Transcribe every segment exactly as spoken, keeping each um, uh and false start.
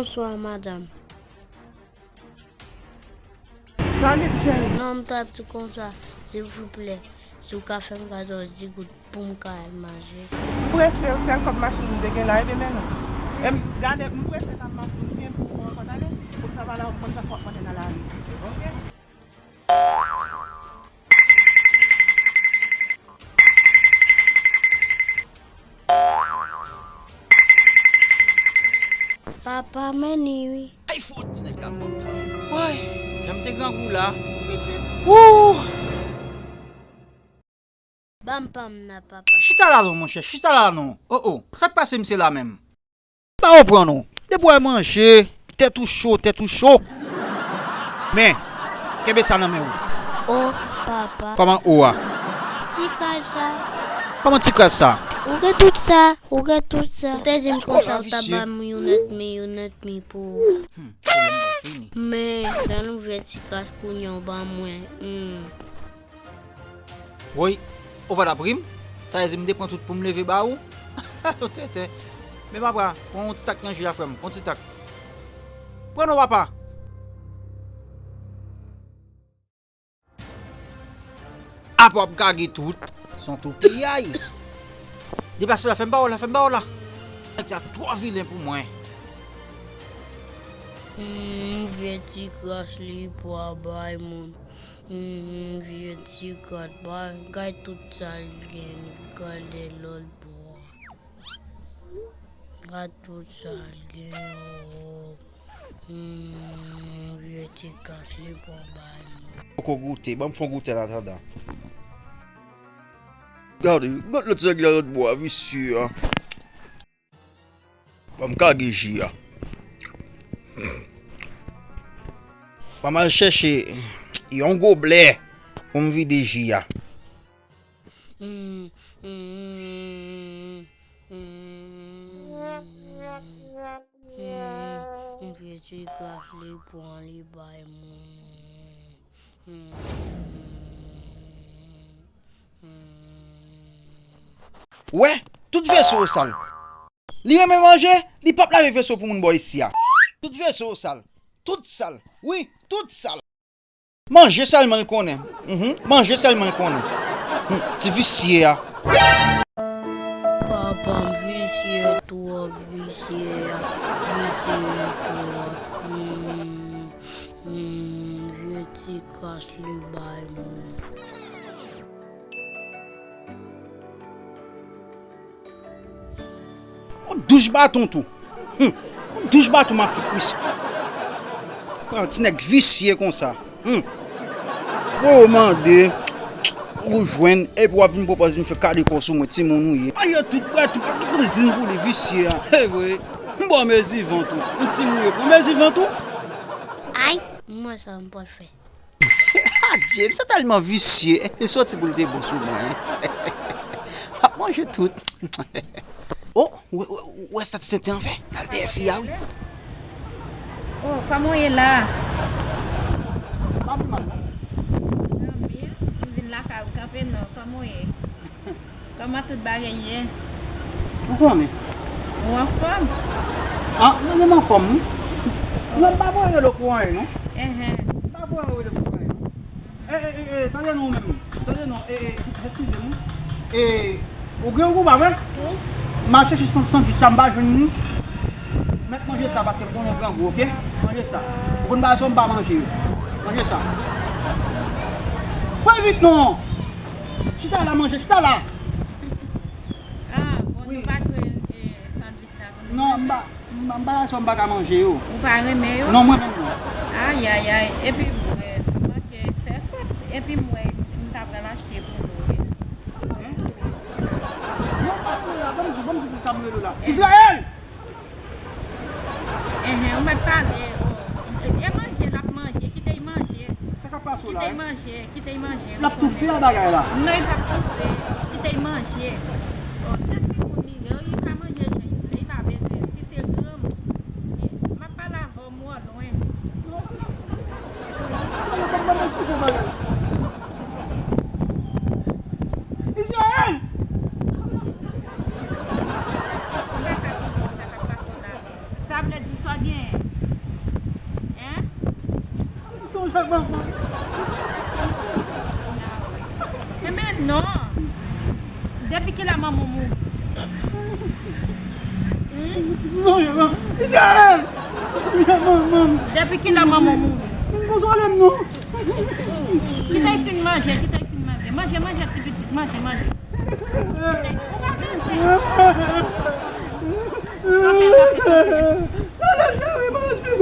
Bonswa, madanm. Salut, chérie. Non, m t ap di konsa, silvouplè, si w ka fè m katòz goud pou m ka al manje. M prese, se sèl kòb machin m te gen la, ebyen men nou. E m, gade, m prese nan machin m gen pou mwen ankò, tande? Pou travay la, ou konn sa fòk mwen te nan lari. Oke? Papa, men ni wi. Ay, fout, ti nèg la ban m tan. Woy, jan m te grangou la, pitit. Wouh! Ban m pa m nan, papa. Chita la non, monchè, chita la non. Oh, oh, sa k pase misye la menm? Pa konprann ou. Depi w al manje, tèt ou cho, tèt ou cho. Men, kenbe sa nan men ou. O, papa. Kòman o a? Ti kras sa. Kòman ti kras sa? Ou gen tout sa, ou gen tout sa. Ou te di m konsa, ou ta ban m yon et mi, yon et mi pou ou. Hmm, pwoblèm nan fini. Men, lè nou vle ti kras kounye a, ou ban mwen. Hmm. Woy, ou pa t ap ri m? Sa vle di m te pran tout pou m leve ba ou? Ou tenten. Men papa, pran yon ti tak nan ji a, frè m. Pran ti tak. Pran non, papa. Apa w ap gage tout? Se yon tou piyay. Deplase la, fè m ba w la, fè m ba w la. Nèg sa twò vilen pou mwen. Hmm, vye ti kras li pa bay moun. Hmm, vye ti kat, pa gade tout sa l gen, gade lòt bò a. Gade tout sa l gen, oh. Hmm, vye ti kras li pa bay moun. Poko goute, ban m fè yon goute an atandan. Gade, gade lòt nèg la lòt bò a, visye a. Ban m kage ji a. Ban m al chèche yon goblè pou m vide ji a. Hmm, hmm, hmm, hmm, hmm, vye ti kras li pran li bay moun. Hmm, hmm, hmm. Wè, tout veso yo sal. Li renmen manje, li p ap lave veso pou moun bò isi a. Tout veso yo sal. Tout sal. Wi, tout sal. Manje sèlman l konnen. Mhm. Manje sèlman l konnen. Hmm, ti visye a. Papa m visye twòp, visye a. Visye twòp. Hmm, hmm, vye ti kras li bay moun. Yon douch baton tou. Hum. Yon douch baton m ap fout misye. Pran ti nèg visye konsa. Hum. Ou mande, ou jwenn, epi w ap vin pwopòze vin fè kale kò sou mwen, timoun ou ye. Manje tout, bwè tout, pa gen pou l di n pou li visye a. He vre. M ba w mezi van tou. Yon timoun yo pran mezi van tou. Ay, m wè sa m pral fè. Adje, misye tèlman visye, li soti pou l te bon sou mwen. M ap manje tout. Oh, ou wè, ou wè, ou wè sa ti senten an fè? L al dèyè fi a, wi. Oh, kòman w ye la? Pa pi mal, non. Zanmi, m vin lakay ou kanpe non, kòman w ye? Kòman tout bagay ye? Anfòm, wi. Ou anfòm? Ah, mwen menm anfòm, wi. Non, m pa voye rele w pou anyen, non. Enhen. M pa voye rele w pou anyen, non. E, e, e, e, tande non, ou menm. Tande non, e, e, eskize m, wi. E, ou gen yon gouba, vre? Wi. M al chèche san, sandwich la, m pa jwenn li. Mèt manje sa, paske m konnen w grangou, oke? Manje sa. Ou konn bagay sa yo, m pa manje yo. Manje sa. Pran vit non! Chita la, manje, chita la. Ah, bon, wi. Nou pa jwenn, eh, sandwich la pou nou manje? Non, m pa, m pa, m pa, m pa ka manje yo. Ou pa renmen yo? Non, mwen menm non. Ayayay, epi mwen, m manke fè fòt, epi mwen, m ta pral achte pou nou, wi. Hein? Non, pa rele la, ban m di, ban m di pou sa m rele w la. Eh. Israël! Enhen, ou mèt pale, oh. E manje l ap manje, kite l manje. Sa k ap pase w la, hein? Kite l manje, kite l manje. L ap toufe a bagay la. Non, li p ap toufe. Kite l manje. Oh, se timoun li ye, li ka manje jan li vle, li pa bezwen. Si se granmoun, m ap pale avè w, m wè w lwen. Non, non, non, non, non, non, non, non, non, non, non, non, non, non, non, non, non, non, Israël! Sa vle di sa w genyen? Enben non. Depi kilè manman w mouri? Depi kilè manman w mouri? Kite l fin manje, kite l fin manje. Manje, manje, ti pitit, manje, manje. Ou pa manje. Kanpe, kanpe,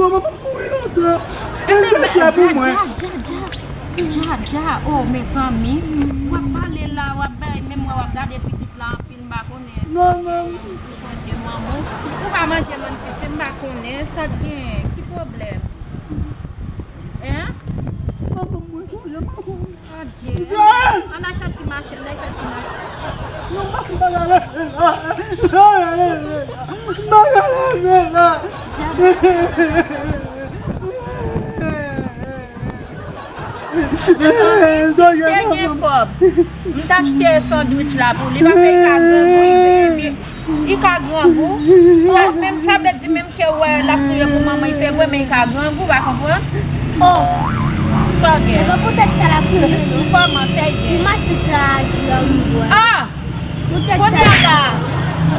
kanpe. Enben, dja, dja, dja, dja, dja, dja. Oh, mezanmi, w ap pale la, w ap bay, menm mwen w ap gade ti pitit la anpil, m pa konnen si se yon ti sonje manman w. Ou pa manje menm si se, m pa konnen sa k genyen, ki pwoblèm? Hein? Manman mwen sonje manman w. Adye. Ann al fè ti mache, ann al fè ti mache. Non, m pa ka leve la. M pa ka leve la. Mezanmi, si m te gen kòb, m t achte sandwich la pou li, paske li ka grangou, li, li, li ka grangou. Menm sa vle di menm ke w wè l ap kriye pou manman l, se vre, men li ka grangou, pa konprann? Oh. Sa w gen? Se pa poutèt sa l ap kriye, non. Kòman sa l gen? Pou masis la aji grangou a. Ah! Poutèt sa. Kounye a la,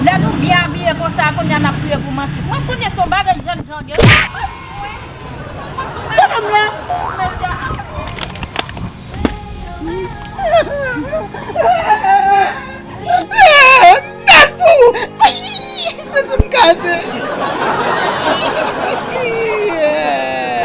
lè nou byen abiye konsa, kounye a n ap kriye pou masis. Mwen konnen se yon bagay jènjan gen. Wi. Mwen sou mesye. Mesye. Sèt pou! Santi m kase.